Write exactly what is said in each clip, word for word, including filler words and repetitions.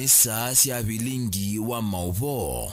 Nĩ saa sya vilingi wa maũvoo.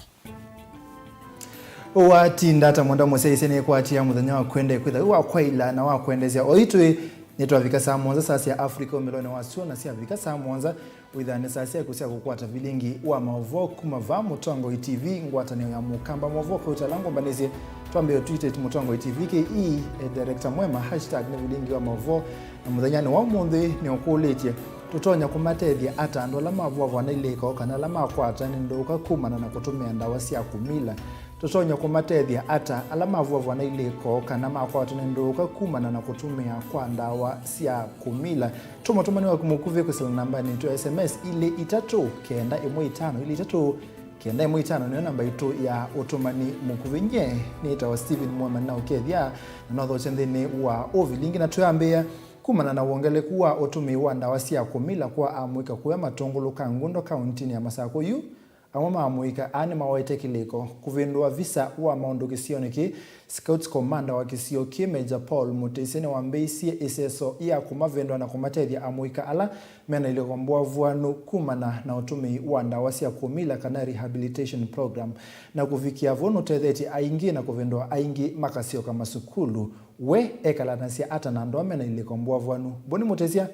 Watinda ata mwenda mũsyaĩĩsya nĩkwatĩa mũthenya wa kwenda kwĩtha wĩ wa kwaĩla na wa kwendeesya? Oyu twĩ nĩtwavika saa mũonza saa sya Africa ũmĩlonĩ wa sua, na syavika saa mũonza wĩthaa nĩ saa syaku sya kũkwata vilingi wa maũvoo kuma vaa Mũtongoi T V, ngwatanĩo ya Mũkamba. Maũvoo kauta ala ngũmbanĩsye, twambĩe tweet at Mũtongoi T V K E, eh, director mwema, hashtag nĩ vilingi wa maũvoo. Na mũthenyanĩ wa ũmũnthĩ nĩũkũlĩtye, tũtonya kũmatethya ata andũ ala mavũavũa na ilĩko kana ala makwata nĩ ndũũka kumana na kũtũmĩa ndawa sya kũmila? Tũtonya kũmatethya ata ala mavũavũa na ilĩko kana makwatwa nĩ ndũũka kumana na kũtũmĩa kwa ndawa sya kũmila? Tũma ũtũmani waku mũkuvĩ kwĩsĩla nambanĩ itũ ya S M S ilĩ itatũ kenda ĩmwe itano ilĩ itatũ kenda ĩmwe itano, nĩyo namba itũ ya ũtũmani mũkuvĩ. Nyie nĩtawa Stephen Mwema na ũkethya na nothokye nthĩnĩ wa ũvilingi, na twĩambĩĩa kumana na wongeleku wa ũtũmĩi wa ndawa sya kũmila kwa amũika kũya Matũngũlũ ka Ngundo kauntinĩ ya Masakũ yu. Amwe ma amũika aa nĩmawaĩte kĩlĩko kũvĩndũa visa wa maũndũ kĩsionĩ kĩĩ. Scouts commander wa kĩsio kĩĩ, Major Paul Mũtĩsya, nĩwambĩĩisye ĩseso ya kũmavĩndũa na kũmatethya amũika ala mena ilĩko mboavũanu kumana na ũtũmĩi wa ndawa sya kũmila kana rehabilitation program. Na kũvikĩa vo, nũtethetye aingĩ na kũvĩndũa aingĩ makasyoka masukulu. We ekalanasya ata na andũ ala mena ilĩko mboavũanu? Boni Mũtĩsya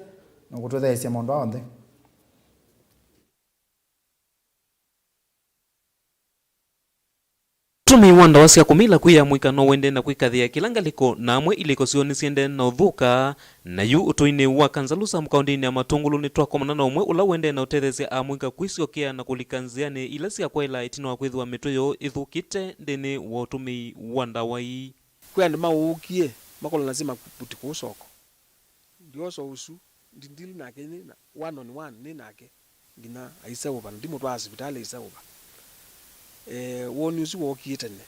nũkũtũtheesya maũndũ aa onthe. Ũtũmĩi wa ndawa sya kũmila kwĩ amũika no ũendee na kwĩkathĩa kĩla ngalĩko, na amwe ilĩko syoo nĩsiendee na ũthũka, na yu ũtũinĩ wa Kanzalusa mũkaũndĩnĩ ya Matũngũlũ nĩtwakomana na ũmwe ũla ũendee na ũtetheesya amũika kwĩsyokea na kũlika nzĩanĩ ila sya kwaĩla ĩtina wa kwĩthĩwa mĩtwe yoo ĩthũkĩte nthĩnĩ wa ũtũmĩi wa ndawa ii. Kwĩ andũ maũũkie makolanasya makuti kũu soko. Ndiosa ũsu, ndindili nake nĩ na one on one nĩ nake, nginya aiseũva, na ndimũtwaa sivitalĩ aiseũva. Eh, woni ũsu wookie tene,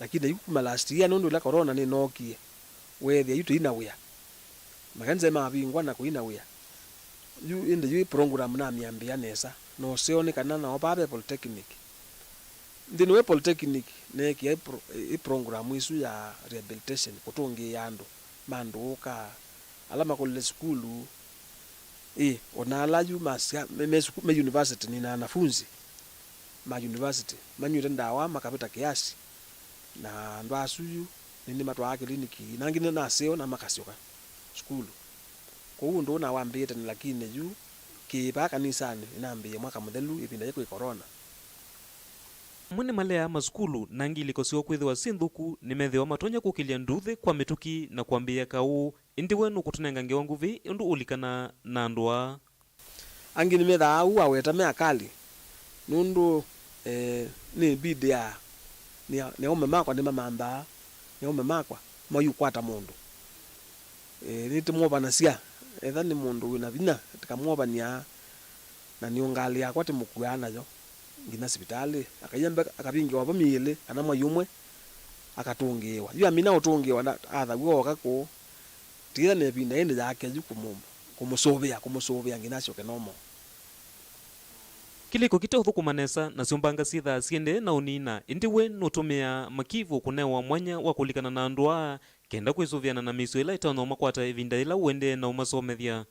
lakini yu kuma last year, nũndũ ĩla corona nĩnookie, weethĩa yu tũi na wĩa, makanisa mavingwa na kũi na wĩa. Yu ĩndĩ yu ĩ program namyambĩĩa nesa, na ũseo nĩ kana nao paa ve polytechnic. Nthĩnĩ wa polytechnic neekie ĩ pro-, ĩ program ĩsu ya rehabilitation, kũtũngĩĩa andũ ma ndũũka, ala makolile sukulu, ĩ, o na ala yu masya, me, me, suku, me university, nina anafunzi ma university manyw'ĩte ndawa makavĩta kĩasi, na andũ asu yu nĩnĩmatwaa kĩliniki, na angĩ nĩ naseo na makasyoka sukulu. Kwoou ũndũ ũũ nawambĩĩe tene, lakini yu kĩ vaa kanisanĩ nĩnambĩĩe mwaka mũthelu ĩvinda yĩ kwĩ corona. Amwe nĩmaleaa masukulu, na angĩ ilĩko syoo kwĩthĩwa syĩ nthũku, nĩmethĩawa matonya kũkĩlya nduuthĩ kwa mĩtũkĩ na kwambĩĩa kaũ. Ĩndĩ we nũkũtũnenga ngewa nguvĩ ũndũ ũlikana na andũ aa. Angĩ nĩmethaa ũu aweta me akali, nũndũ, eh, nĩ bid ya, nĩ, nĩ aũme makwa nĩmamanthaa, nĩ aũme makwa mayũkwata mũndũ. Eh, nĩtĩmwovanasya, etha nĩ mũndũ wĩ na vinya, tĩkamwovany'a, na nĩ ngalĩ yakwa tĩmũkuaa nayo nginya sivitalĩ, akaiambe akavingĩwa vo myei ĩlĩ kana mwai ũmwe, akatũngĩĩwa. Yu amina ũtũngĩĩwa, na athaw'a ooka kũũ, tĩĩtha na ĩvinda ĩndĩ yake yu kũmũ-, kũmũsũvĩa, kũmũsũvĩa nginya asyoke normal. Kĩlĩko kĩteũthũkũma nesa, nasyo mbanga syĩthaa siendee na ũnina, ĩndĩ we nũtũmĩaa makivu kũnewa mwanya wa kũlikana na andũ aa, kenda kwĩsũvĩana na mĩisyo ĩla ĩtonya ũmakwata ĩvinda yĩla ũendee na ũmasomethya.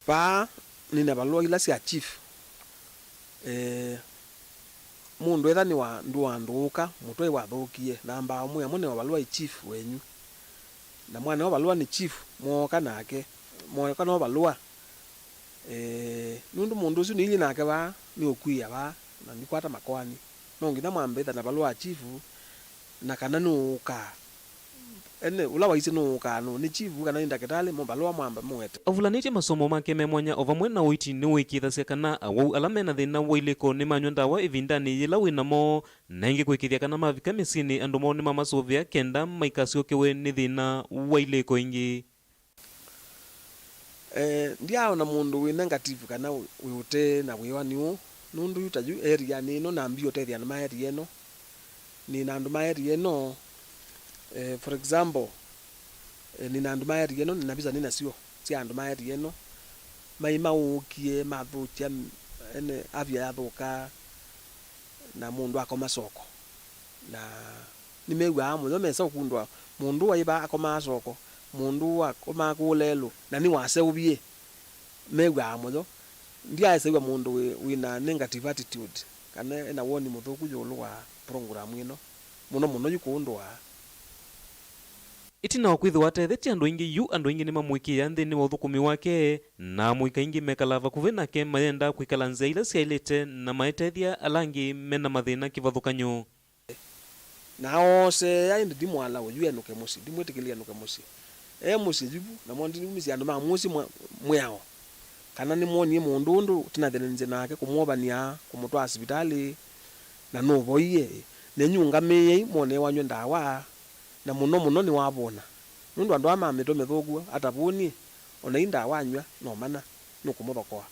Vaa nĩna valũa ila sya chief. Eh, mũndũ etha nĩwa ndũandũũka, mũtwe wathũkie, nambaa ũmwĩa, "Mwe nĩwa valũa ĩ chief wenyu, na mwana wa valũa nĩ chief, mwooka nake, mwooka no valũa." Eh, nũndũ mũndũ ũsu nĩilyĩ nake vaa nĩũkw'ĩĩa vaa, na ndikwata makoani. No nginya mwambe ĩthana valũa wa chief, na kana nũũkaa. Ene, ũla waisye nũũkaa nũũ, nĩ chief kana nĩ ndakĩtalĩ, mo valũa mwamba mũwete. Avulanĩtye masomo make me mwanya o vamwe na ũiiti nĩwĩkĩĩthasya kana awau ala me na thĩna wa ilĩko nĩmanyw'a ndawa ĩvindanĩ yĩla wĩ namo, na ĩngĩ kũĩkĩĩthya kana mavika mĩsyĩnĩ andũ moo nĩmamasũvĩa kenda maikasyokewe nĩ thĩna wa ilĩko ĩngĩ. Eh, ndyaaona mũndũ wĩ negative kana wĩ, wĩ ũtee na wĩwani ũũ, nũndũ yu ta yu area nĩ ĩno, nambie ũtethya andũ ma area ĩno. Nĩ na andũ ma area ĩno, eh, for example, eh, nĩ na andũ ma area ĩno, nĩ na visa nĩ nasyo sya andũ ma area ĩno, mai maũũkie, mathũkya, ene, afya yathũka, na mũndũ akoma soko. Na nĩmew'aa mũyo mesa ũkundwa mũndũ waĩ vaa akomaa soko, mũndũ akomaa kũũ lelũ, na nĩwaseũvie. Mew'aa mũyo. Ndyaaĩsaw'a mũndũ wĩ, wĩ na negative attitude kana e na woni mũthũku ĩũlũ wa program ĩno, mũno mũno yu kũũ ndũaa. Ĩtina wa kwĩthĩwa atethetye andũ aingĩ yu, andũ aingĩ nĩmamũĩkĩĩaa nthĩnĩ wa ũthũkũmi wake, na amũika aingĩ mekalaa vakuvĩ nake mayendaa kwĩkala nzĩa ila syaĩlĩte na maetethya ala angĩ me na mathĩna kĩvathũkany'o. Na ooseea, ĩndĩ ndimũala ũyu enũke mũsyĩ, ndimwĩtĩkĩlya enũke mũsyĩ. E mũsyĩ yu vu, namo ndiumisye andũ ma mũsyĩ mwa-, mwĩao, kana nĩmwonie mũndũ ũndũ tũnathenanĩsye nake, kũmwovany'a, kũmũtwaa sivitalĩ, na nũvoie. Nenyu ũngamĩĩei, mwone wanyw'a ndawa, na mũno mũno nĩwavũna. Nũndũ andũ aa ma mĩtwe mĩthũku atavũnie, o na ii ndawa anyw'a, no mana nũkũmũthokoa.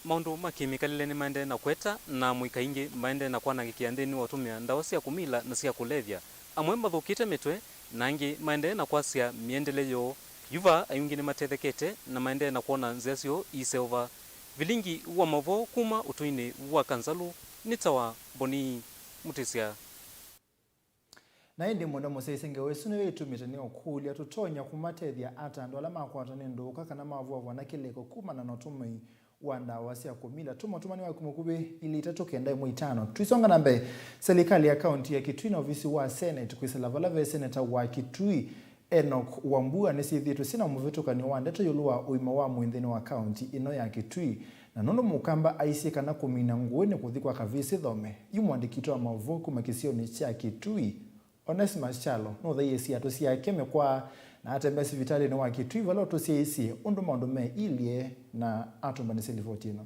Maũndũ ma kĩmĩkalĩle nĩmaendee na kũeta, na amũika aingĩ maendee na kwanangĩkĩa nthĩnĩ wa ũtũmĩa ndawa sya kũmila na sya kũlevya. Amwe mathũkĩte mĩtwe, na angĩ maendee na kwasya mĩendele yoo. Yu vaa, ayungi nĩmatethekete na maendee na kwona nzĩa syoo iiseũva. Vilingi wa maũvoo kuma ũtũinĩ wa Kanzalũ nĩ ta wa Mboni Mũtĩsya. Na ĩndĩ mũno mũsyaĩĩsye ngewa ĩsu nĩyo ĩtumĩte nĩũkũlya, tũtonya kũmatethya ata andũ ala makwatwa nĩ ndũũka kana mavũavũa na kĩlĩko kumana na ũtũmĩi wa ndawa sya kũmila? Tũma ũtũmani waku mũkuvĩ, ilĩ itatũ kenda ĩmwe itano. Tũisonga na mbee, silikalĩ ya kaunti ya Kitui na ovisi wa Senate kwĩsĩla vala ve seneta wa Kitui, Enock Wambua, nĩsyĩthĩĩtwe syĩ na mũvĩtũkanĩo wa ndeto ĩũlũ wa ũima wa mwĩĩ nthĩnĩ wa kaunti ĩno ya Kitui. Na nũndũ mũkamba aisye kana kũmina ngũĩ nĩ kũthi kwa kavĩsĩ thome, yu mũandĩki witũ wa maũvoo kuma kĩsionĩ kya Kitui, Onesimus Kyalo, nũthaĩĩsye atũ syake mĩkwaa na atembea sivitalĩnĩ wa Kitui vala ũtũsyaĩĩsye ũndũ maũndũ meilye na atũmbanĩsye livoti ĩno.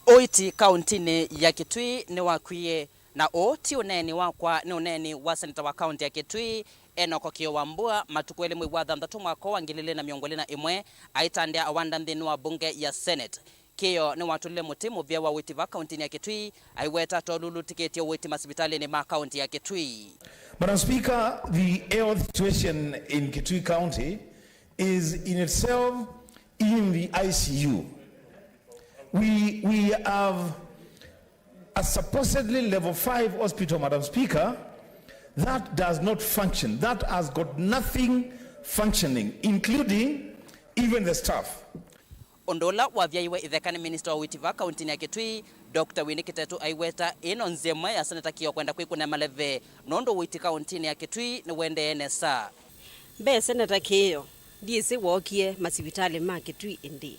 Ũiiti kauntinĩ ya Kitui nĩwakwie, na ũũ ti ũneeni wakwa, nĩ ũneeni wa seneta wa kaunti ya Kitui, Enoko Kĩyo Wambua, matukũ elĩ mwei wa thanthatũ mwaka wa ngili ilĩ na mĩongo ĩlĩ na ĩmwe, aitandĩa awanda nthĩnĩ wa mbunge ya Senate. Kĩyo nĩwatũlile mũtĩ mũvĩa wa ũiiti vaa kauntinĩ ya Kitui, aiweta ta ũlulutĩkĩtye ũiiti masivitalĩnĩ ma kaunti ya Kitui. Madam Speaker, the health situation in Kitui County is in itself in the I C U. We, we have a supposedly level five hospital, Madam Speaker, that does not function, that has got nothing functioning, including even the staff. Ũndũ ũla wavyaĩwe ĩtheka nĩ minista wa ũiiti vaa kauntinĩ ya Kitui, Doctor Winnie Kitetu aiweta ĩno nzĩa ĩmwe ya seneta Kĩyo kwenda kwĩkũnĩa maleve nũndũ ũiiti kauntinĩ ya Kitui nĩũendee nesa. Mbee, seneta Kĩyo ndyĩsĩ wookie masivitalĩ ma Kitui ĩndĩĩ.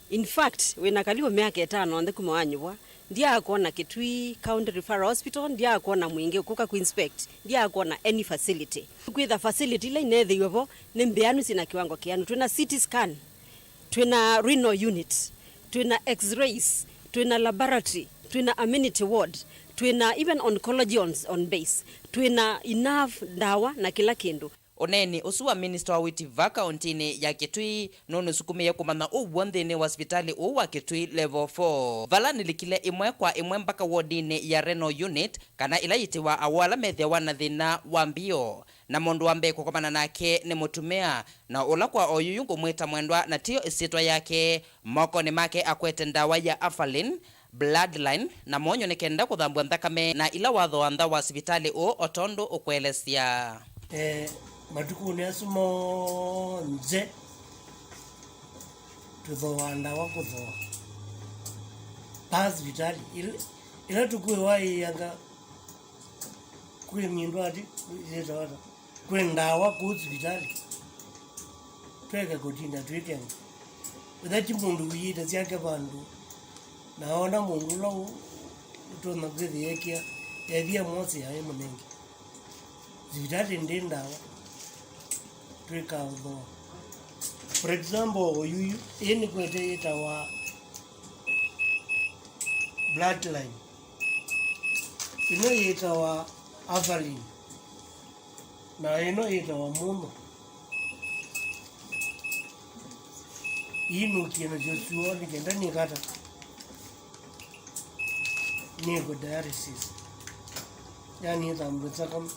In fact, wĩna kalivu myaka ĩtano onthe kuma wanyuvwa, ndyaakwona Kitui County Referral Hospital, ndyaakwona mwingĩ ũkũka kũinspect, ndyaakwona any facility. Kwĩtha facility ila ineethĩiwe vo nĩ mbĩanu, syĩna kĩwango kĩanu. Twĩna C T scan, twĩna renal unit, twĩna x-rays, twĩna laboratory, twĩna amenity ward, twĩna even oncology on, on base, twĩna enough ndawa na kĩla kĩndũ. Ũneeni ũsu wa minista wa ũiiti vaa kauntinĩ ya Kitui nũnĩsukumĩie kũmanya ũw'o nthĩnĩ wa sivitalĩ ũũ wa Kitui Level four, vala nĩlikile ĩmwe kwa ĩmwe mpaka wodinĩ ya renal unit, kana ĩla yĩtĩwa awoo ala methĩawa na thĩna wa mbio. Na mũndũ wa mbee kũkomana nake nĩ mũtumĩa, na ũla kwa oyuyu ngũmwĩta mwendwa na tiyo ĩsyĩtwa yake, mokonĩ make akwete ndawa ya Avalin, Bloodline, na mwonyo nĩ kenda kũthambw'a nthakame na ila watho wa ntha wa sivitalĩ ũũ o tondũ ũkũelesya. Eh, matukũnĩ asu monthe tũthooaa ndawa kũthooa. Paa sivitalĩ, ila, ila tũkwĩwa ĩanga kwĩ mindũ ati, yĩtawa ata? Kwĩ ndawa kũu sivitalĩ. Tweke kũtinda twĩkenga. Wĩtha ti mũndũ wĩĩte syake vandũ, na oona mũndũ ũla ũ-, ũtonya kwĩthĩa ekĩa, ethĩa mwosea ĩ mũnenge. Sivitalĩ ndĩ ndawa. Twĩkaa ũthooa. For example, oyuyu, ĩĩ nĩkwete yĩtawa Bloodline. Ĩno yĩtawa Avalin. Na ĩno yĩtawa Muno. Iinũkie nasyo syoo nĩ kenda nĩkata. Nĩkwe dialysis. Yani ĩthambwe nthakame.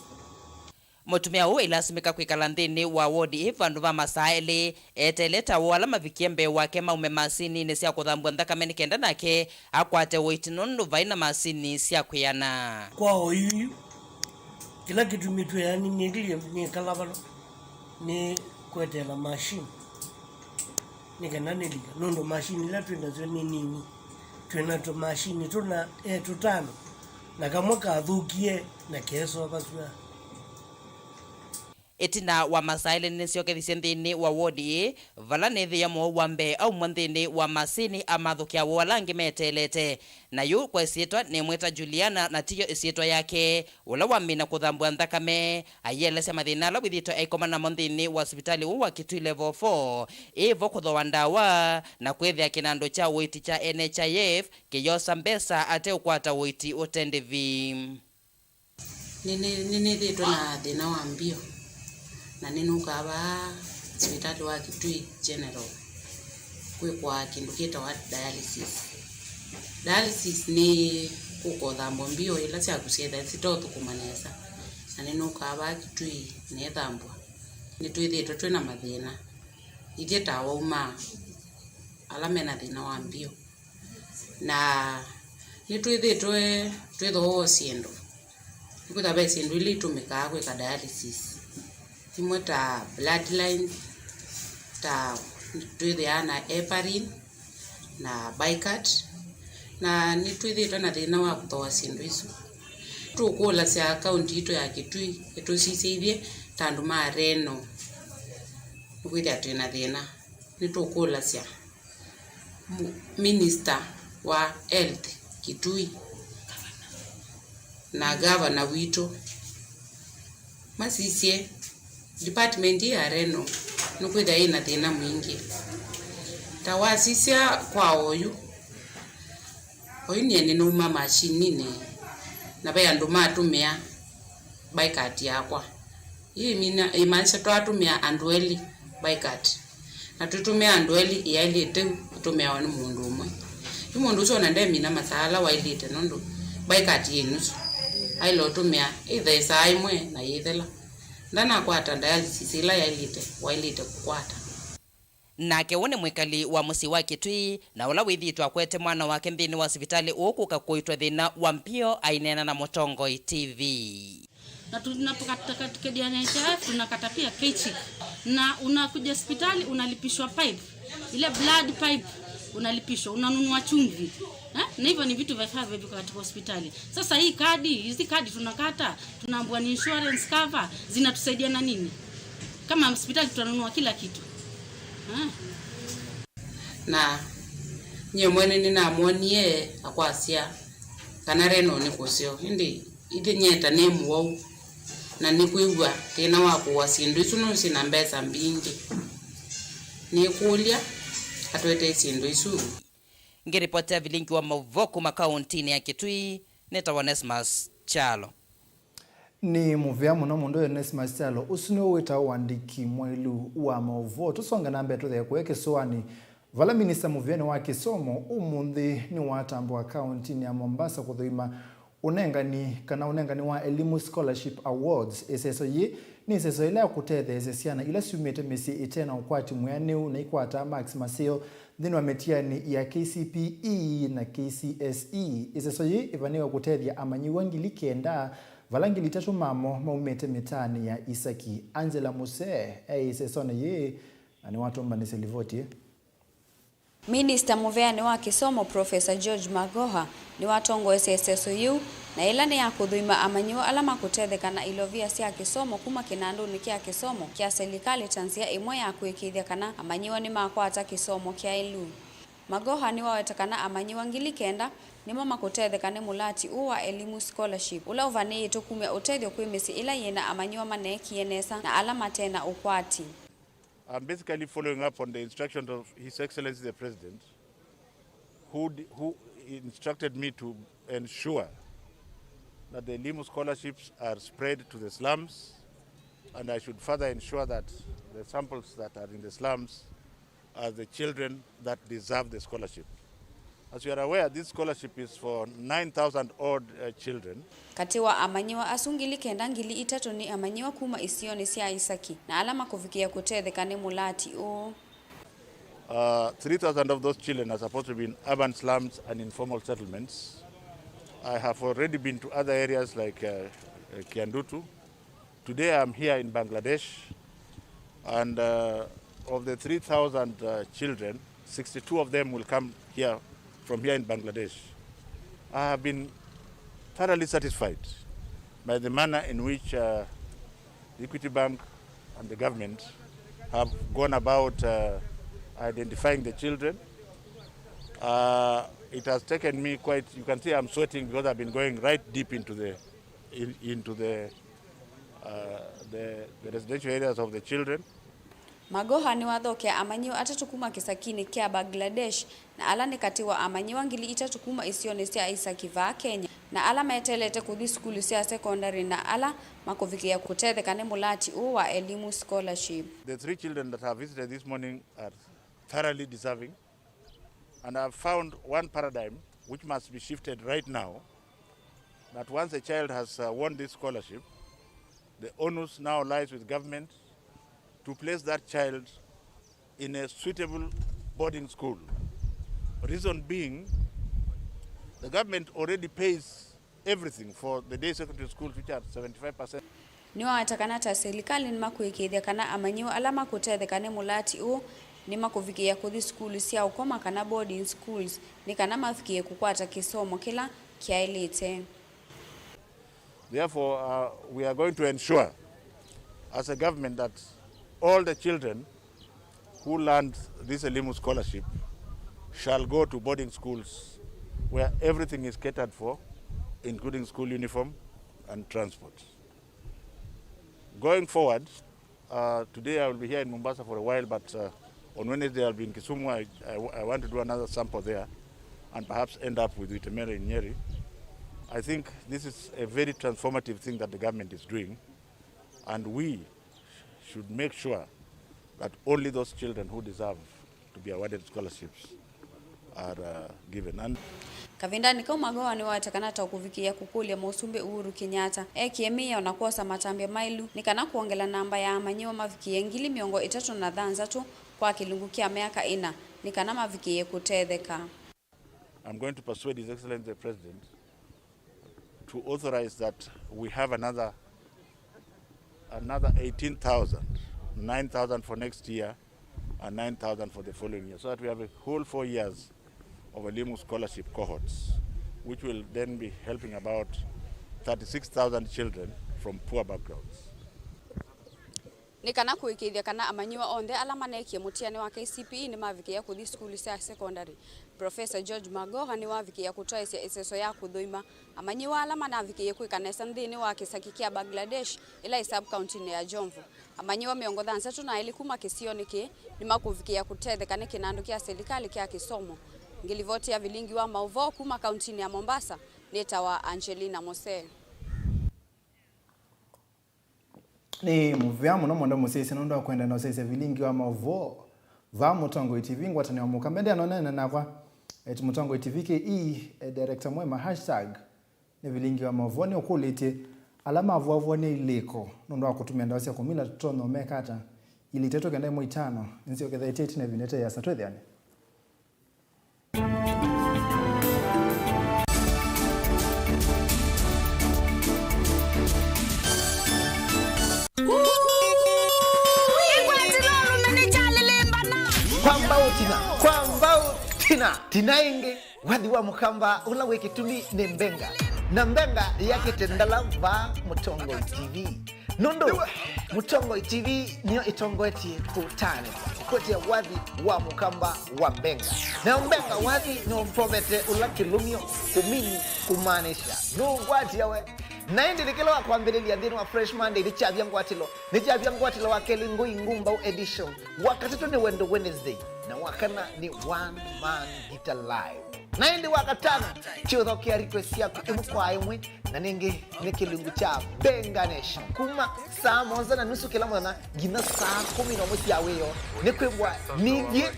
Mũtumĩa ũũ ailasimĩka kwĩkala nthĩnĩ wa wodi ĩ vandũ va masaa elĩ, eteele ta woo ala mavikie mbee wake maume masininĩ sya kũthambw'a nthakame nĩ kenda nake akwate ũiiti nũndũ vai na masini sya kwĩana. Kwa oyuyu, kĩla kĩtumi twĩanĩie nĩkĩlye nĩkala vano. Nĩ kweteela machine nĩ kana nĩlika, nũndũ machine ila twĩ nasyo nĩ nini. Twĩ na tũmachine tũna, e, tũtano, na kamwe kathũkie na keesovasw'a. Ĩtina wa masaa elĩ nĩsyokethisye nthĩnĩ wa ward ĩĩ, vala nĩthĩa mũwau wa mbee aumwa nthĩnĩ wa masinĩ amathũkĩa woo ala angĩ meteelete. Na yu kwa ĩsyĩtwa nĩmwĩta Juliana, na tiyo ĩsyĩtwa yake, ũla wamina kũthambw'a nthakame, aielesya mathĩna ala wĩthĩĩtwe aikoma namo nthĩnĩ wa sivitalĩ ũũ wa Kitui Level four, ĩvo kũthooa ndawa, na kwĩthĩa kĩnandũ kya ũiiti kya N H I F kĩyosa mbesa ateũkwata ũiiti ũte ndĩvi. Nĩnĩ-, nĩnĩthĩĩtwe na thĩna wa mbio, na nĩnũkaa vaa sivitalĩ wa Kitui General kwĩkwa kĩndũ kĩtawa dialysis. Dialysis nĩ kũka ũthambwa mbio ila syaku syĩtha sitaũthũkũma nesa, na nĩnũkaa vaa Kitui neethambwa. Nĩtwĩthĩĩtwe twĩ na mathĩna, ithyĩ ta awauma ala mena thĩna wa mbio. Na nĩtwĩthĩĩtwe twĩthooa syĩndũ. Nĩkwĩthwa ve syĩndũ ila itũmĩkaa kwĩka dialysis. Imwe ta bloodline, ta twĩthĩaa na heparin na bicart. Na nĩtwĩthĩĩtwe na thĩna wa kũthooa syĩndũ isu. Tũkũlasya kaunti itũ ya Kitui ĩtũsisĩithye ta andũ ma renal. Nĩkwĩthĩa twĩ na thĩna. Nĩtũkũlasya mu-, minister wa health Kitui na gavana witũ masisye department ya renal nĩkwĩthĩa yĩna thĩna mwingĩ. Ta wasisya kwa oyu, oyu nyie nĩnauma mashininĩ, na ve andũ matũmĩa bicart yakwa. Ĩĩ ĩmina-, ĩmaanisha twatũmĩa andũ elĩ bicart. Na tũtũmĩa andũ elĩ, ĩyaĩlĩte ĩtũmĩawa nĩ mũndũ ũmwe. Yu mũndũ ũsu ona ndemina masaa ala waĩlĩte, nũndũ bicart yĩ nusu. Aĩle ũtũmĩa ĩthe ĩsaa ĩmwe na yĩthela. Ndanakwata dialysis ĩla yaĩlĩte, waĩlĩte kũkwata. Nake ũũ nĩ mwĩkali wa mũsyĩ wa Kitui, na ũla wĩthĩĩtwe akwete mwana wake nthĩnĩ wa sivitalĩ ũũ kũka kũitwa thĩna wa mbio, aineena na Mũtongoi T V. Na tunapokata katika N H I F, tunakata pia paycheck. Na unakuja hospitali, unalipishwa pipe. Ile blood pipe, unalipishwa, unanunua chumvi. Eh? Na hivyo ni vitu vya vifaa vya katika hospitali. Sasa hii kadi, hizi kadi tunakata, tunaambiwa ni insurance cover, zinatusaidia na nini? Kama hospitali tunanunua kila kitu. Eh? Na nyie mwene nĩnamwonie akwasya kana renal nĩ kũseo, ĩndĩ ithyĩ nyie ta nĩ mũwau na nĩkwĩw'a thĩna wa kũua syĩndũ isu nũndũ syĩna mbesa mbingĩ. Nĩkũlya atwetee syĩndũ isu. Ngĩripotera vilingi wa maũvoo kuma kaũntĩnĩ ya Kitui, nĩtawa Onesmus Kyalo. Nĩ mũvea mũno mũndũ Onesmus Kyalo. Ũsu nĩwe wĩtawa ũandĩki mwaĩlu wa maũvoo. Tũsonge na mbee tũthee kũya kĩsũanĩ, vala minista mũvĩanĩ wa kĩsomo ũmũnthĩ nĩwatambũa kaũntĩnĩ ya Mombasa kũthũima ũnengani kana ũnengani wa Elimu Scholarship Awards. Ĩseso yĩĩ nĩ ĩseso ĩla ya kũtetheesya syana ila syumĩte mĩsyĩ ĩte na ũkwati mwĩanĩu na ikwataa marks maseo nthĩnĩ wa mĩtiani ya K C P E na K C S E. Ĩseso yĩĩ ĩvanĩwe kũtethya amanyĩw'a ngili kenda, vala ngili itatũ mamo maumĩte mĩtaanĩ ya Isaki. Angela Musee e ĩsesonĩ yĩĩ na nĩwatũmbanĩsye livoti ĩĩ. Minista mũveanĩ wa kĩsomo, Professor George Magoha, nĩwatongoesye ĩseso yĩu, na yĩla nĩ ya kũthũima amanyĩw'a ala makũtetheka na ilovia sya kĩsomo kuma kĩnandũnĩ kya kĩsomo kya selikalĩ ta nzĩa ĩmwe ya kũĩkĩĩthya kana amanyĩw'a nĩmakwata kĩsomo kyaĩlu. Magoha nĩwaweta kana amanyĩw'a ngili kenda nĩmo makũtetheka nĩ mũlati ũũ wa Elimu Scholarship, ũla ũvanĩĩtwe kumya ũtethyo kwĩ mĩsyĩ ĩla yĩna amanyĩw'a maneekie nesa na ala mate na ũkwati. I'm basically following up on the instructions of His Excellency the President, who d-, who instructed me to ensure that the Elimu scholarships are spread to the slums, and I should further ensure that the samples that are in the slums are the children that deserve the scholarship. As you are aware, this scholarship is for nine thousand odd, uh, children. Katĩ wa amanyĩw'a asu ngili kenda, ngili itatũ nĩ amanyĩw'a kuma isionĩ sya Isaki, na ala makũvikĩa kũtetheka nĩ mũlati ũũ. Uh, three thousand of those children are supposed to be in urban slums and informal settlements. I have already been to other areas like, uh, uh, Kiandutu. Today I am here in Bangladesh, And, uh, of the three thousand, uh, children, sixty-two of them will come here, from here in Bangladesh. I have been thoroughly satisfied by the manner in which, uh, Equity Bank and the government have gone about, uh, identifying the children. Uh, it has taken me quite, you can see I'm sweating because I've been going right deep into the, in, into the, uh, the, the residential areas of the children. Magoha nĩwathokea amanyĩw'a atatũ kuma kĩsakinĩ kya Bangladesh, na ala nĩ katĩ wa amanyĩw'a ngili itatũ kuma isionĩ sya ĩsaki vaa Kenya, na ala meteelete kũthi sukulu sya sekondalĩ na ala makũvikĩĩa kũtetheka nĩ mũlati ũũ wa Elimu Scholarship. The three children that have visited this morning are thoroughly deserving, and I have found one paradigm which must be shifted right now, that once a child has, uh, won this scholarship, the onus now lies with government to place that child in a suitable boarding school. Reason being, the government already pays everything for the day secondary schools, which are seventy-five percent. Nĩwaweta kana ta silikalĩ nĩmakũĩkĩĩthya kana amanyĩw'a ala makũtetheka nĩ mũlati ũũ nĩmakũvikĩĩa kũthi sukulu sya ũkoma kana boarding schools nĩ kana mavikĩĩe kũkwata kĩsomo kĩla kyaĩlĩte. Therefore, uh, we are going to ensure as a government that all the children who land this Elimu scholarship shall go to boarding schools where everything is catered for, including school uniform and transport. Going forward, uh, today I will be here in Mombasa for a while, but, uh, on Wednesday I'll be in Kisumu. I, I, I want to do another sample there and perhaps end up with Witemera in Nyeri. I think this is a very transformative thing that the government is doing, and we should make sure that only those children who deserve to be awarded scholarships are, uh, given. And kavindanĩ kau, Magoha nĩwaweta kana ta ũkũvikĩĩa kũkũlya Mũsumbĩ Uhuru Kenyatta ekie mĩao na kwosa matambya maĩlu nĩ kana kwongela namba ya amanyĩw'a mavikĩĩe ngili mĩongo ĩtatũ na thanthatũ kwa kĩlungu kya myaka ĩna nĩ kana mavikĩĩe kũtetheka. I'm going to persuade His Excellency the President to authorize that we have another, another eighteen thousand, nine thousand for next year and nine thousand for the following year, so that we have a whole four years of Elimu scholarship cohorts, which will then be helping about thirty-six thousand children from poor backgrounds. Nĩ kana kũĩkĩĩthya kana amanyĩw'a onthe ala maneekie mũtianĩ wa K C P E nĩmavikĩĩa kũthi sukulu sya sekondalĩ, Professor George Magoha nĩwavikĩĩa kũtwaĩsya ĩseso ya kũthũima amanyĩw'a ala manavikĩĩe kwĩka nesa nthĩnĩ wa kĩsaki kya Bangladesh, ĩla ĩ sub-kauntinĩ ya Jomvu. Amanyĩw'a mĩongo thanthatũ na elĩ kuma kĩsionĩ kĩĩ nĩmakũvikĩĩa kũtetheka nĩ kĩnandũ kya silikalĩ kya kĩsomo. Ngilivoti ya vilingi wa maũvoo kuma kauntinĩ ya Mombasa nĩtawa Angelina Mose. Nĩ mũvea mũno mwenda mũsyaĩĩsya nũndũ wa kwenda na ũsyaĩĩsya vilingi wa maũvoo vaa Mũtongoi T V, ngwatanĩo ya Mũkamba. Ĩndĩ anonene nakwa, at Mũtongoi T V K E, eh, director mwema, hashtag nĩ vilingi wa maũvoo, nĩ ũkũlĩtye ala mavoavw'a nĩ ilĩko nũndũ wa kũtũmĩa ndawa sya kũmila tũtonya ũmeka ata ilĩ itatũ kenda ĩmwe itano. Nĩsyokethete ĩtina ĩvinda ĩte yĩasa. Twĩthĩane. Kwamba ũtina, kwamba ũtina. Tina ĩngĩ, wathi wa Mũkamba ũla wĩ kĩtumi nĩ Mbenga. Na Mbenga yakĩte ndala vaa Mũtongoi T V. Nũndũ Mũtongoi T V nĩyo ĩtongoetye kũtanĩthya, ĩkwetya wathi wa Mũkamba wa Mbenga. Nayo Mbenga wathi nĩũmpovete ũla kĩlũmyo kũmini kũmaanisha nũngwatia we. Na ĩndĩ nĩ kĩla wa kwambĩlĩlya nthĩnĩ wa Fresh Monday nĩkyavya ngwatĩlo, nĩkyavya ngwatĩlo wa kelĩ Ngũi Ngumbau edition, wa katatũ nĩ Wendo Wednesday, na wa kana nĩ One Man Guitar Live. Na ĩndĩ wa katano, ti ũthokea request syaku ĩmwe kwa ĩmwe, na nĩngĩ nĩ kĩlungu kya Benga Nation. Kuma saa mũonza na nusu kĩla mũthenya nginya saa kũmi na ũmwe sya wĩoo, nĩ kwĩw'a nithyĩ,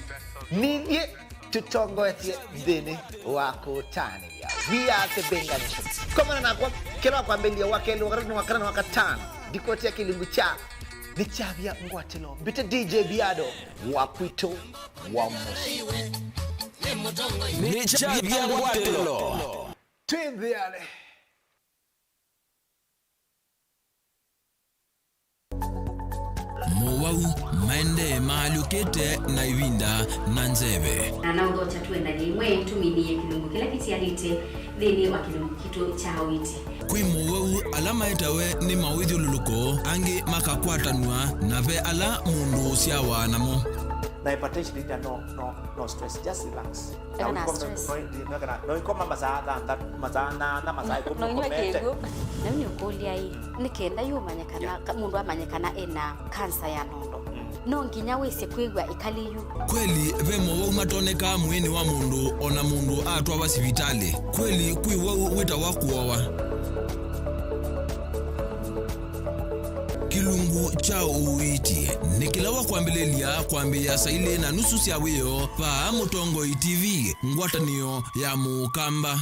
nithyĩ tũtongoetye nthĩnĩ wa kũtanĩthya. We are the Benga Nation. Komana nakwa, kĩla wa kwambĩlĩlya wa kelĩ, wa katatũ, wa kana na wa katano, ndikotia kĩlungu kya nĩkyavya ngwatĩlo. Mbĩte D J Biado wa kwitũ wa mũsyĩ. Nĩkyavya ngwatĩlo. Twĩnthĩane. Mowau maendee maalyũkĩte na ĩvinda na nzeve. Na naũthokya tũendany'e ĩmwe tũminĩe kĩlungu kĩla kĩtialĩte nthĩnĩ wa kĩlungu kitũ kya ũiiti. Kwĩ mowau ala maetawe nĩ mawĩthyũlũlũko, angĩ makakwatanw'a, na ve ala mũndũ ũsyawa namo. Na hypertension ita no, no, no stress, just relax. Eka na stress. No, no, no, no, no, ikoma masaa thanthatũ, masaa nana, masaa ikũmi. No inywe ũkomete. Kĩw'ũ. Na nĩ ũkũlya ĩ, nĩ kenda yũmanye kana, yeah, ka-, mũndũ amanye kana ena kansa ya nondo. Mm. No nginya wĩsĩ kwĩw'a ĩkali yu. Kweli, ve mowau matonekaa mwĩĩnĩ wa mũndũ, o na mũndũ atwawa sivitalĩ. Kweli, kwĩ wau wĩtawa kũowa. Kĩlungu kya ũiiti nĩ kĩla wa kwambĩlĩlya kwambĩĩa saa ilĩ na nusu sya wĩoo vaa Mũtongoi T V, ngwatanĩo ya Mũkamba.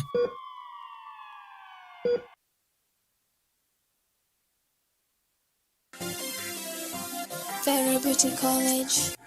Vera Beauty College.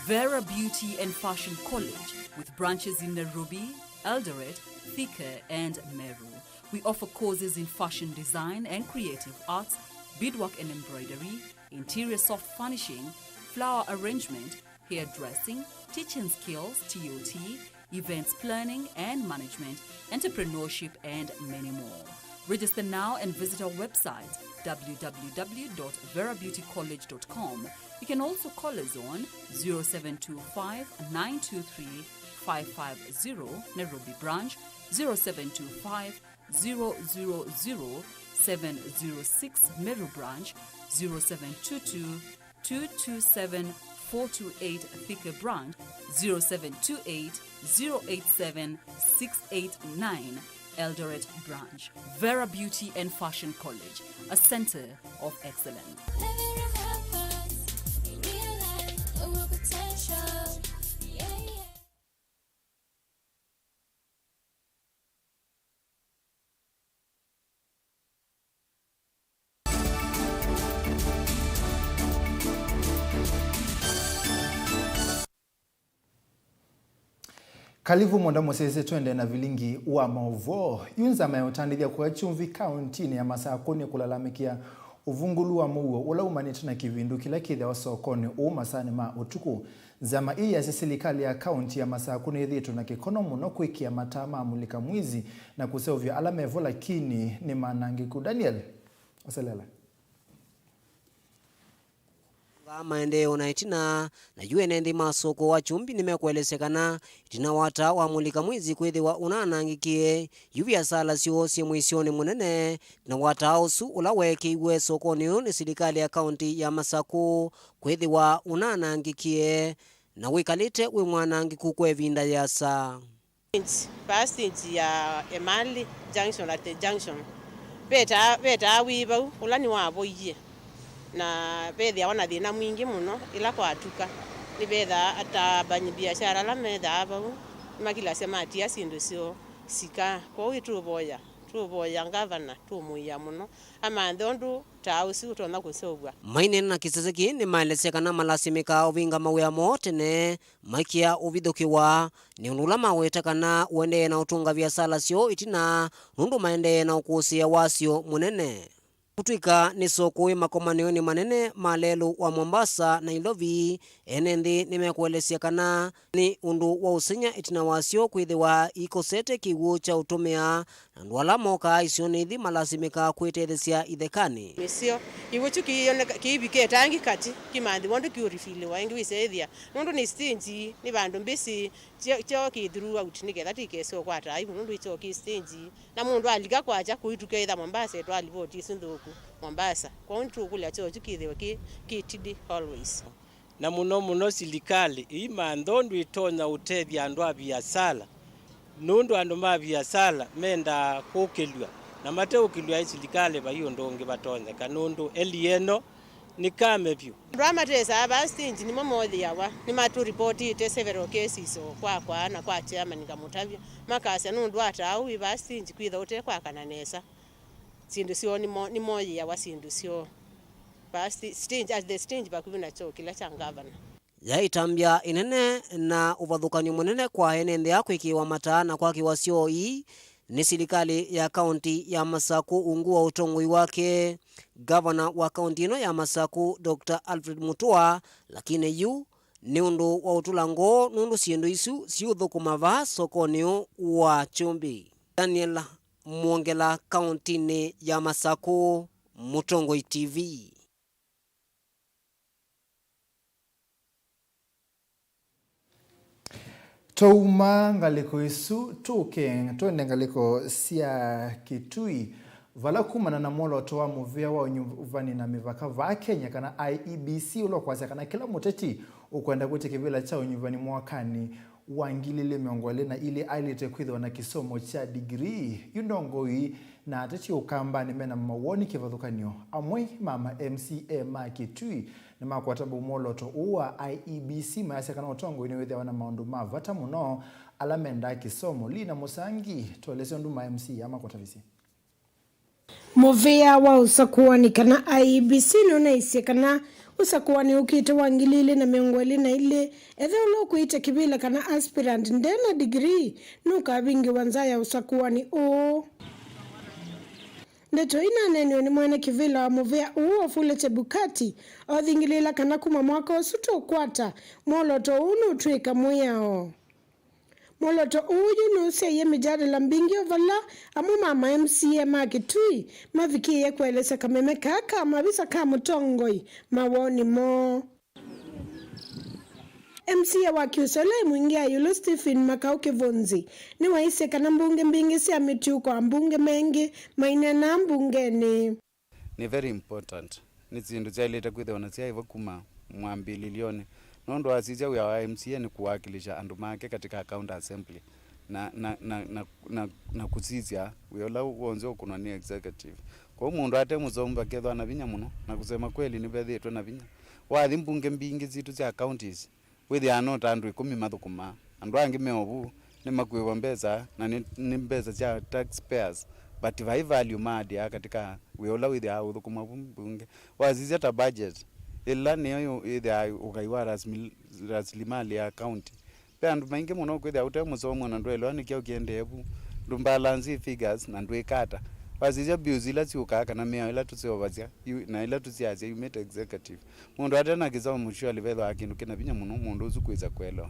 Vera Beauty and Fashion College, with branches in Nairobi, Eldoret, Thika, and Meru. We offer courses in fashion design and creative arts, beadwork and embroidery, interior soft furnishing, flower arrangement, hairdressing, teaching skills, T O T, events planning and management, entrepreneurship, and many more. Register now and visit our website, w w w dot vera beauty college dot com. You can also call us on zero seven two five, nine two three, five five zero, Nairobi branch, zero seven two five, zero zero zero, seven zero six, Meru branch, zero seven two two, two two seven, four two eight, Thika branch, zero seven two eight, zero eight seven, six eight nine, Eldoret branch. Vera Beauty and Fashion College, a center of excellence. Kalivu mũndũ mũsyaĩĩsya, twende na vilingi wa maũvoo. Yu nzama ya ũtandĩthya kũya kyumvi kaũntinĩ ya Masakũ nĩ kũlalamĩkĩa ũvungũlu wa mũuo ũla umanĩte na kĩvindu kĩla kĩthĩawa sokonĩ ũu masaanĩ ma ũtukũ. Nzama ii yasya silikalĩ ya kaũnti ya Masakũ nĩyĩthĩĩtwe na kĩkono mũno kwĩkĩa mataa ma mulika mwizi na kũseũvya ala mevo, lakini nĩ manangĩku. Daniel Oselela. Nga maendeeo na ĩtina, na yu ene nthĩ ma soko wa kyumvi nĩmekũelesya kana ĩtina wa taa wa mulika mwizi kwĩthĩwa ũnanangĩkie, yu viasala syoo syĩ mũisyonĩ mũnene. Ĩtina wa taa ũsu ũla weekĩiwe sokonĩ ũyũ nĩ silikalĩ ya kaũnti ya Masakũ kwĩthĩwa ũnanangĩkie na wĩkalĩte wĩ mwanangĩku kwa ĩvinda yĩasa. Stage, vaa stage ya Emali junction, at the junction, vetaa, vetaa wĩ vau, ũla nĩwavoie, na vethĩawa na thĩna mwingĩ mũno ĩla kwatuka. Nĩvethaa atambanyi biashara ala methaa vau, nĩmakilasya matia syĩndũ syoo sika. Kwoou ĩtũvoya, tũvoya ngavana, tũmũia mũno, amanthe ũndũ taa ũsu ũtonya kũseũvw'a. Maineena na kĩsese kĩĩ nĩmaelesya kana malasimĩkaa ũvinga mawĩa moo tene maikĩa ũvithũkĩwa, nĩ ũndũ ũla maweta kana ũendee na ũtũnga viasala syoo ĩtina, nũndũ maendee na ũkũsĩĩa wasyo mũnene. Kũtw'ĩka nĩ soko wĩ makomanĩonĩ manene ma lelũ wa Mombasa, Nairobi, ene nthĩ nĩmekũelesya kana nĩ ũndũ wa ũsengy'a ĩtina wasyo kwĩthĩwa ikosete kĩw'ũ kya ũtũmĩa, na andũ ala mokaa isionĩ ithi malasimĩkaa kwĩtetheesya ithekanĩ. Nĩsyo, kĩw'ũ kyu kĩyoneka kĩivikĩte angĩ katĩ, kĩmanthĩwa ũndũ kĩũrifiliwa ĩngĩ wĩseethĩa, nũndũ nĩ stage, nĩ vandũ mbĩsĩ, kyo, kyo kĩ throughout, nĩ ketha tikese ũkwata aibu, nũndũ ikyo kĩ stage, na mũndũ alika kwakya kũitu ketha Mombasa, etwa livoti isu nthũku Mombasa. Kwoou nĩtũkũlya kyo kyu kĩthĩwe kĩ, kĩ tidy always. Na mũno mũno silikalĩ ĩimantha ũndũ ĩtonya ũtethya andũ a viasala, nũndũ andũ ma viasala mendaa kũkĩlw'a, na mateũkĩlw'a ĩ silikalĩ vai ũndũ ũngĩ vatonyeka, nũndũ eli ĩno nĩ kame vyũ. Andũ aa matesaa vaa stage nĩmo moyĩawa, nĩmatũripotĩte several cases o kwakwa na kwa chairman ngamũtavya, makasya nũndũ wa taa ũũ wĩ vaa stage kwĩtha ũte kwakana nesa. Syĩndũ syoo nĩmo-, nĩmoyĩawa syĩndũ syoo. Vaa sti-, stage, at the stage vakuvĩ na kyoo kĩla kya ngavana. Yaĩ ĩtambya ĩnene na ũvathũkany'o mũnene kwa ene nthĩ aa kwĩkĩĩwa mataa na kwakĩwa syoo ii, nĩ silikalĩ ya kaũnti ya Masaku ungu wa ũtongoi wake ngavana wa kaũnti ĩno ya Masaku, Doctor Alfred Mutua, lakini yu nĩ ũndũ wa ũtũla ngoo nũndũ syĩndũ isu siũthũkũma vaa sokonĩ ũũ wa Kyũmbĩ. Daniel Mwongela, kaũntinĩ ya Masaku, Mũtongoi T V. Twauma ngalĩko ĩsu, tũke twende ngalĩko sya Kitui, vala kumana na mwolooto wa mũvĩa wa ũnyuvani na mĩvaka vaa Kenya, kana I E B C, ũla ũkwasya kana kĩla mũteti ũkwenda kwĩtya kĩvĩla kya ũnyuvani mwakanĩ wa ngili ilĩ mĩongo ĩlĩ na ilĩ aĩlĩte kwĩthĩwa na kĩsomo kya degree. Yu ndongoi na ateti ũkambanĩ mena mawoni kĩvathũkany'o. Amwe ma ma M C A ma Kitui nĩmakwata mbau mwolooto ũũ wa I E B C, mayasya kana ũtongoi nĩwĩthĩawa na maũndũ ma vata mũno ala mendaa kĩsomo. Lina Mũsangi, tũelesye ũndũ ma M C A makwata visye. Mũvĩa wa ũsakũani kana I E B C nũnaisye kana ũsakũani ũkĩte wa ngili ilĩ na mĩongo ĩlĩ na ilĩ, ethĩwa ũla ũkwĩtya kĩvĩla kana aspirant nde na degree, nũkavingĩwa nza ya ũsakũani ũũ. Ndeto ii naneeniwe nĩ mwene kĩvĩla wa mũvĩa ũũ, Wafula Chebukati, othingĩlĩĩla kana kuma mwaka ũsu tũkwata, mwolooto ũũ nũtw'ĩka mwĩao. Mwolooto ũũ yu nũsyaie mĩjadala mbingĩ o vala amwe ma ma M C A ma Kitui mavikĩĩe kũelesya kameme kaa ka mavisa ka mũtongoi mawoni moo. M C A wa Kiusela Imwingi ya Ĩũlũ, Stephen Makau Kĩvũnzi, nĩwaisye kana mbunge mbingĩ sya mĩtiũko ambunge mengĩ maineenaa mbungenĩ. Nĩ very important. Nĩ syĩndũ syaĩlĩte kwĩthĩwa na syaĩva kuma mwambĩlĩlyonĩ, nũndũ asisya wĩa wa M C A nĩ kũwakilisha andũ make katika county assembly na, na, na, na, na, na kũsisya wĩa ũla w'onthe ũkũnwa nĩ executive. Kwoou mũndũ ate mũsomu vakethwa na vinya mũno, na kusema kweli nĩvethĩĩtwe na vinya. Wathi mbunge mbingĩ sitũ sya counties, wĩthĩaa no ta andũ ĩkũmi mathũkũmaa. Andũ angĩ me o vu nĩmakuĩwa mbesa, na nĩ, nĩ mbesa sya taxpayers, but vai value maadĩaa katika wĩa ũla wĩthĩaa ũthũkũmwa vu mbunge. Wasisya ta budget, ĩla nĩyo yũ-, yĩthĩaa ũkai wa rasmil-, rasilimali ya county. Ve andũ maingĩ mũno ũkwĩthĩa ũte mũsomu na ndwelewa nĩ kyaũ kĩendee vu, ndũmbalansi figures na ndwĩkata. Wasisya bills ila syũkaa kana mĩao ĩla tũseũvasya yu-, na ĩla tũsiasya yumĩte executive. Mũndũ ate na kĩsomo, surely vethĩwa kĩndũ kĩna vinya mũno mũndũ ũsu kwĩsa kũelewa.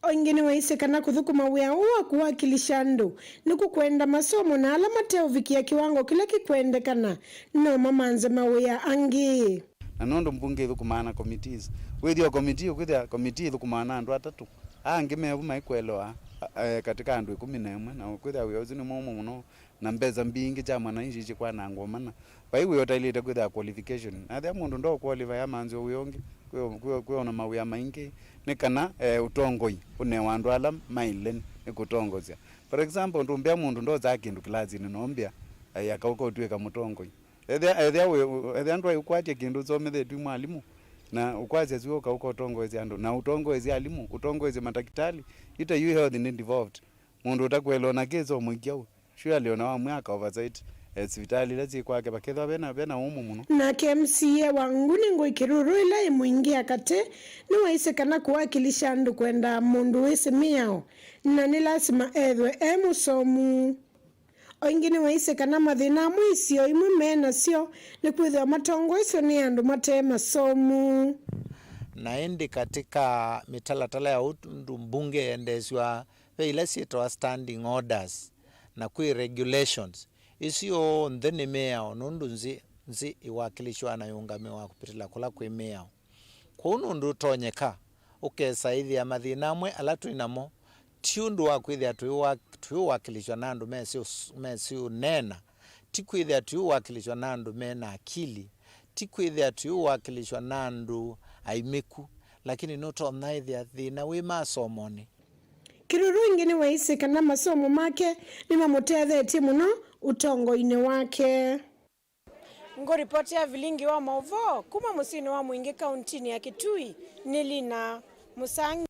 O ĩngĩ nĩwaisye kana kũthũkũma wĩa ũũ wa kũwakilisha andũ nĩkũkwenda masomo, na ala mateũvikĩa kĩwango kĩla kĩkwendekana no mamanze mawĩa angĩ. Na nũndũ mbunge ĩthũkũmaa na committees, wĩthĩa committee ũkwĩthĩa committee ĩthũkũmaa na andũ atatũ, aa angĩ me vu maikũelewa, a-, e, katika andũ ĩkũmi na ĩmwe, na ũkwĩthĩa wĩa ũsu nĩ mũmũ mũno, na mbesa mbingĩ kya mwananchi ikwanangwa mana. Vai wĩa ũtaĩlĩte kwĩthĩa qualification. Na ethĩa mũndũ ndo qualify amanzĩwe wĩa ũngĩ, kwĩ, kwĩ, kwĩona mawĩa maingĩ, nĩ kana, e, ũtongoi ũnewa andũ ala maĩle nĩ kũtongosya. For example, ndũmbĩa mũndũ ndosaa kĩndũ kĩlasinĩ, noombĩa, e, akauka ũtw'ĩka mũtongoi. Ethĩa, ethĩa wĩ, ethĩa ndwaĩ ũkwatya kĩndũ ũsomethetw'e mwalimũ, na ũkwasya sua ũkauka ũtongoesye andũ, na ũtongoesye alimũ, ũtongoesye matakitali, ita yu health nĩ devolved. Mũndũ ũtakwelewa na kĩsomo kyaũ, surely ona wamwĩa aka oversight, eh, sivitalĩ ila syĩ kwake vakethwa vena, vena ũmũ mũno. Nake M C A wa Nguni Ngũi Kĩruru ĩla ĩ Mwingi ya Katĩ nĩwaisye kana kũwakilisha andũ kwendaa mũndũ wĩsĩ mĩao, na nĩ lasima ethwe e mũsomu. O ĩngĩ nĩwaisye kana mathĩna amwe isio imwe me nasyo nĩ kwĩthĩwa matongoesyo nĩ andũ mate masomu. Na ĩndĩ katika mĩtalatala ya ũndũ mbunge yendeesw'a, ve ila syĩtawa standing orders na kwĩ regulations. Isu onthe nĩ mĩao, nũndũ nzĩ, nzĩ ĩwakilishwa na yũngamĩwa kũpitĩla kũla kwĩ mĩao. Kwoou nũndũ ũtonyeka ũkesa ĩthĩa mathĩna amwe ala twĩ namo ti ũndũ wa kwĩthĩa tũiwa-, tũiwakilishwa na andũ mesĩ ũs-, mesĩ ũneena, ti kwĩthĩa tũiwakilishwa na andũ me na akili, ti kwĩthĩa tũiwakilishwa na andũ aimĩku, lakini nũtonya ĩthĩa thĩna wĩ masomonĩ. Kĩruru ĩngĩ nĩwaisye kana masomo make nĩmamũtethetye mũno ũtongoinĩ wake. Ngũripotĩa vilingi wa maũvoo kuma mũsyĩnĩ wa Mwingi kauntinĩ ya Kitui nĩ Lina Mũsangi.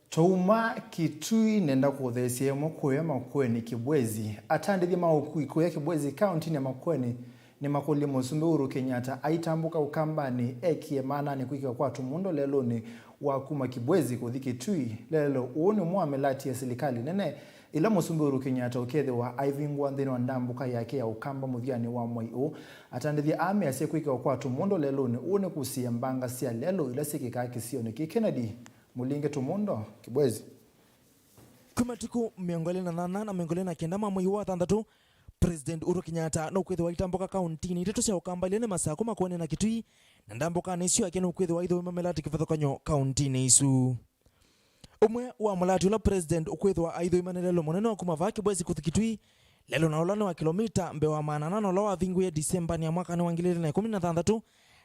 Twauma Kitui, nenda kũtheesya ĩmwe kũya Makueni Kibwezi. Atandĩthya ma ũkui kũya Kibwezi kauntinĩ ya Makueni nĩmakũlilye Mũsumbĩ Uhuru Kenyatta aitambũka Ũkambanĩ ekie maananĩ kwĩkĩwa kwa tũmũndũ lelũnĩ Wa kuma Kibwezi kũthi Kitui, lelũ ũũ nĩ ũmwe wa mĩlati ya silikalĩ nene ĩla Mũsumbĩ Uhuru Kenyatta ũkethĩwa aivingũa nthĩnĩ wa ndambũka yake ya Ũkamba mũthyanĩ wa mwei ũũ. Atandĩthya aa measya kwĩkĩwa kwa tũmũndo lelũnĩ ũũ nĩ kũsiĩa mbanga sya lelũ ila syĩkĩkaa kĩsionĩ kĩĩ. Kennedy Mũlinge, tũmũndo, Kibwezi. Kwĩ matukũ mĩongo ĩlĩ na nyanya na mĩongo ĩlĩ na kenda ma mwei wa thanthatũ, President Uhuru Kenyatta nũkwĩthĩwa aitambũka kauntinĩ itatũ sya Ũkamba, ila nĩ Masaku, Makueni na Kitui, na ndambũkanĩ ĩsu yake nũkwĩthĩwa aithũima mĩlati kĩvathũkany'o kauntinĩ isu. Ũmwe wa mũlati ũla President ũkwĩthĩwa aithũima nĩ lelũ mũnene wa kuma vaa Kibwezi kũthi Kitui, lelũ na ũla nĩ wa kĩlomita mbee wa maana ana na ũla wavingũie Disembanĩ ya mwakanĩ wa ngili ilĩ na ĩkũmi na thanthatũ,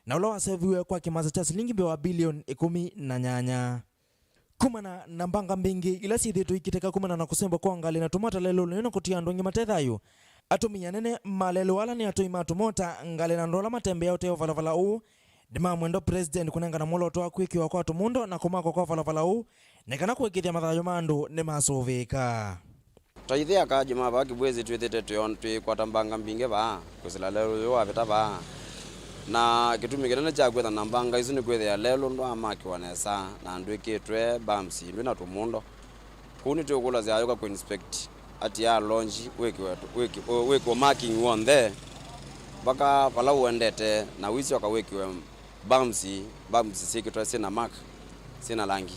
na ũla waseviwe kwa kĩmanza kya silingi mbee wa bilioni ĩkũmi na nyanya. Kumana na mbanga mbingĩ ila syĩthĩĩtwe ikĩteka kumana na kũsemba kwa ngalĩ na tũmota lelũnĩ na kũtia andũ angĩ mate thayũ, atũmĩi anene ma lelũ ala nĩ atũi ma tũmota, ngalĩ na andũ ala matembeaa ũtee ũvalavala ũũ, nĩmamwenda President kũnengana mwolooto wa kwĩkĩwa kwa tũmũndo na kũmakwa kwa valavala ũũ, nĩ kana kũĩkĩĩthya mathayũ ma andũ nĩmasũvĩĩka. Ta ithyĩ akaaji ma vaa Kibwezi twĩthĩte twĩon-, twĩkwata mbanga mbingĩ vaa, kwĩsĩla lelũ ũyũ wavĩta vaa. Na kĩtumi kĩnene kya kwĩtha na mbanga isu nĩ kwĩthĩa lelũ ndwaamakĩwa nesa na ndwĩkĩtwe bumps, ndwĩ na tũmũndo. Kũu nĩtũkũlasya ayũka kũinspect, atia launch, wĩkĩwe, wĩkĩ-, wĩkĩwe marking w'onthe mpaka vala ũendete, na ũisyoka wĩkĩwe bumps, bumps syĩkĩtwe syĩna mark, syĩna langi.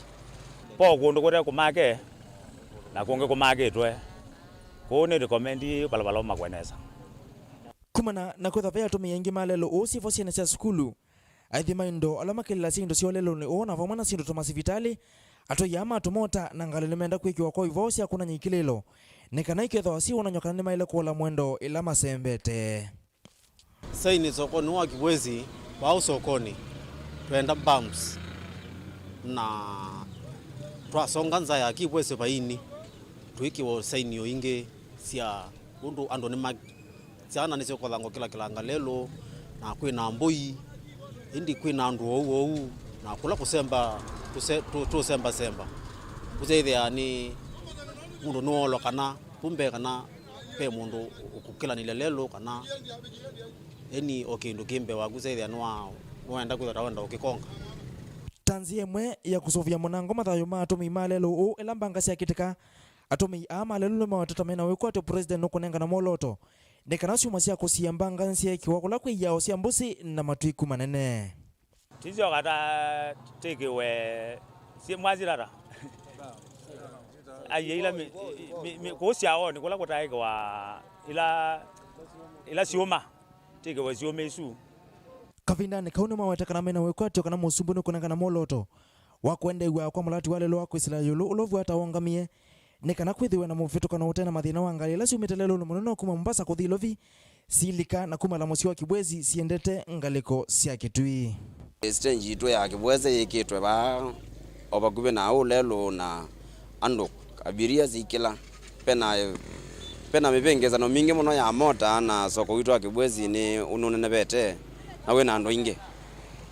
Po kũndũ kũte kũmake, na kũngĩ kũmakĩtwe. Kũu nĩ recommend valavala ũmakwe nesa. Kumana na kwĩtha ve atũmĩi aingĩ ma lelũ ũũ syĩvo syene sya sukulu, aithi ma indo ala makĩlĩlasya indo syoo lelũnĩ ũũ na vamwe na syĩndũ ta masivitalĩ, atũi aa ma tũmota na ngalĩ nĩmenda kwĩkĩwa kwa ivoo sya kũnany'a ikĩlĩlo, nĩ kana ikethĩwa syĩwonany'a kana nĩmaĩle kũola mwendo ĩla masembete. Saini sokonĩ wa Kibwezi, vau sokonĩ, twenda bumps, na twasonga nza ya Kibwezi vaini, twĩkĩwa saini o ingĩ sya ũndũ andũ nĩma-, syana nĩsyĩkotha ngokĩlakĩlanga lelũ, na kwĩna mbũi, ĩndĩ kwĩna andũ ou ou, na kũla kũsemba, tũse-, tũ-, tũsembasemba, kũsyaĩthĩa nĩ mũndũ nĩwoolwa kana kumbe kana ve mũndũ ũkũkĩlanĩlya lelũ kana eni o kĩndũ kĩ mbee waku, syaĩthĩa nĩwa-, nĩwaenda kwĩthwa ta wenda ũkĩkonga. Ta nzĩa ĩmwe ya kũsũvĩa mũnango mathayũ ma atũmĩi ma lelũ ũũ ĩla mbanga syakĩtĩka, atũmĩi aa ma lelũ nĩmawetete mena wĩkwatyo President nũkũnengana mwolooto nĩ kana syuma sya kũsiĩa mbanga nĩsyeekĩwa kũla kwĩ iao sya mbũsĩ na matwĩku manene. Tisyoka ta tĩkĩwe syĩ mwazirara. Aiye ila mi, mi, mi, kũu syaoni kũla kũtaĩkĩwa ila, ila syũma, tĩkĩwe syũma isu. Kavindanĩ kau nĩmaweta kana mena wĩkwatyo kana mũsumbĩ nũkũnengana mwolooto wa kũendeew'a kwa mũlati wa lelũ wa kwĩsĩla ĩũlũ ũla ũvwata wongamie, nĩ kana kwĩthĩwe na mũvĩtũkano ũte na mathĩna wa ngalĩ ila syumĩte lelũnĩ mũnene wa kuma Mombasa kũthi Ilovi, silika na kumala mũsyĩ wa Kibwezi siendete ngalĩko sya Kitui. Stage yitũ ya Kibwezi yĩkĩtwe vaa o vakuvĩ na ũũ lelũ na andũ abiria sikĩla. Pena, pena mĩvĩngĩsano mingĩ mũno ya mota na soko witũ wa Kibwezi nĩ ũnũnenevete na wĩna andũ aingĩ.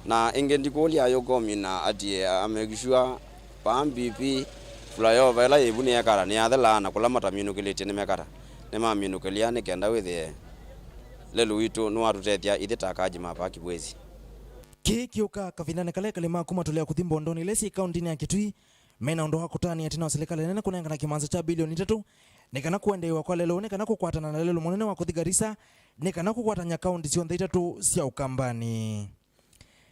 Na ĩngĩ ndikũlya ayũkomi na atie a make sure vaa M P P flyover ĩla yĩ vu nĩyekata, nĩyathela, na kũla mataminũkĩlĩtye nĩmekata, nĩmaminũkĩlya nĩ kenda wĩthĩe lelũ witũ nĩwatũtethya ithyĩ ta akaaji ma vaa Kibwezi. Kĩĩ kĩũkaa kavindanĩ kala ekalĩ ma kuma tũlea kũthi Mbondonĩ ila syĩ kauntinĩ ya Kitui mena ũndũ wa kũtanĩa ĩtina wa silikalĩ nene kũnengana kĩmanza kya bilioni itatũ nĩ kana kũendeew'a kwa lelũ nĩ kana kũkwatana na lelũ mũnene wa kũthi Garissa nĩ kana kũkwatany'a kaunti syonthe itatũ sya Ũkambanĩ.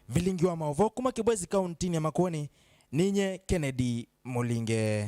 Vilingi wa maũvoo kuma Kibwezi kauntinĩ ya Makueni, ninye Kennedy Mũlinge.